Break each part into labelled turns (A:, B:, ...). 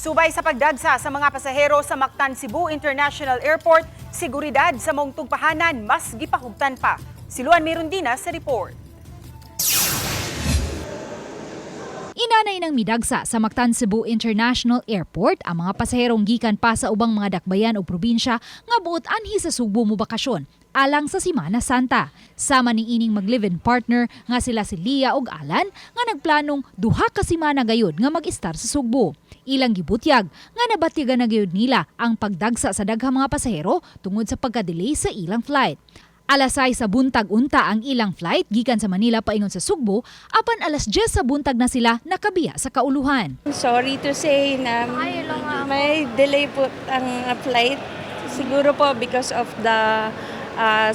A: Subay sa pagdagsa sa mga pasahero sa Mactan Cebu International Airport, seguridad sa maong tugpahanan mas gipahugtan pa. Si Luan Mirundina sa report.
B: Inanay ng midagsa sa Mactan Cebu International Airport ang mga pasaherong gikan pa sa ubang mga dakbayan o probinsya nga buot anhi sa Sugbo mo bakasyon alang sa Simana Santa. Sama ni ining mag-live-in partner nga sila si Lia ug Alan nga nagplanong 2 ka semana gayud nga mag-istar sa Sugbo. Ilang gibutyag nga nabatyagan na gayud nila ang pagdagsa sa daghang mga pasahero tungod sa pagka-delay sa ilang flight. Alas 6 sa buntag unta ang ilang flight gikan sa Manila paingon sa Sugbo, apan alas 10 sa buntag na sila nakabiya sa kauluhan.
C: Sorry to say na may delay po ang flight. Siguro po because of the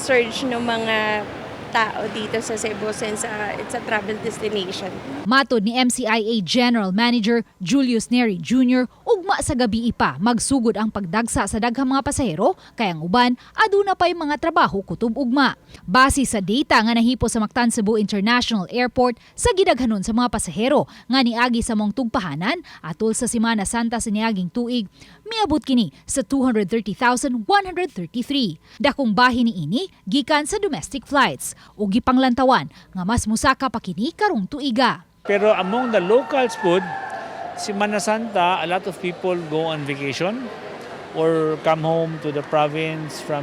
C: surge ng mga tao dito sa Cebu since it's a travel destination.
B: Matod ni MCIA General Manager Julius Neri Jr., ugma sa gabi pa magsugod ang pagdagsa sa daghang mga pasahero kay ang uban aduna pay mga trabaho kutob ugma. Base sa data nga nahipo sa Mactan Cebu International Airport sa gidaghanon sa mga pasahero nga niagi sa maong tugpahanan atol sa Simana Santa sa niaging tuig, miabot kini sa 230,133. Dakong bahin niini gikan sa domestic flights ug gipanglantawan nga mas musaka pa kini karong tuiga.
D: Pero among the locals food, Semana Santa, a lot of people go on vacation or come home to the province from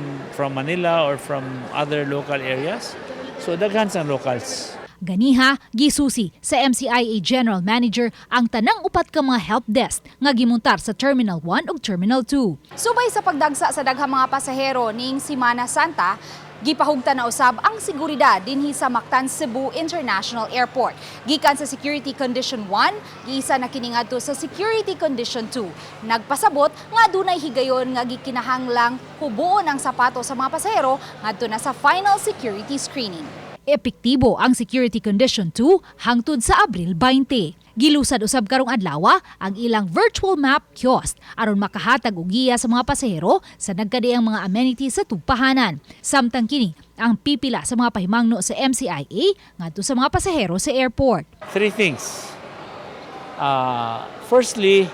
D: Manila or from other local areas. So daghan sa locals.
B: Ganiha, gisusi sa MCIA General Manager ang tanang upat ka mga help desk nga gimuntar sa Terminal 1 ug Terminal 2. Subay sa pagdagsa sa daghang mga pasahero ning Simana Santa, gipahugtan na usab ang seguridad dinhi sa Mactan Cebu International Airport. Gikan sa Security Condition 1, giisa na kini ngadto sa Security Condition 2. Nagpasabot nga dunay higayon nga gikinahanglang hubuon ang sapato sa mga pasahero ngadto na sa final security screening. Epektibo ang Security Condition 2 hangtod sa Abril 20. Gilusad usab karong adlaw ang ilang virtual map kiosk aron makahatag og giya sa mga pasahero sa nagkadiang mga amenities sa tugpahanan. Samtang kini ang pipila sa mga pahimangno sa MCIA ngadto sa mga pasahero sa airport.
D: Three things. Firstly,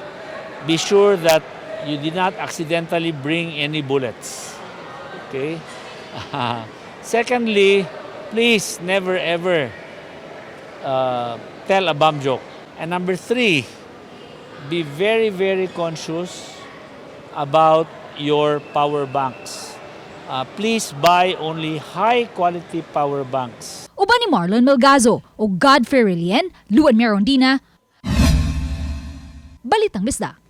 D: be sure that you did not accidentally bring any bullets. Okay? Secondly, please never ever tell a bomb joke. And number three, be very, very conscious about your power banks. Please buy only high quality power banks.
B: Uban ni Marlon Melgazo o Godfrey Relien, Luan Merondina, Balitang Bisdak.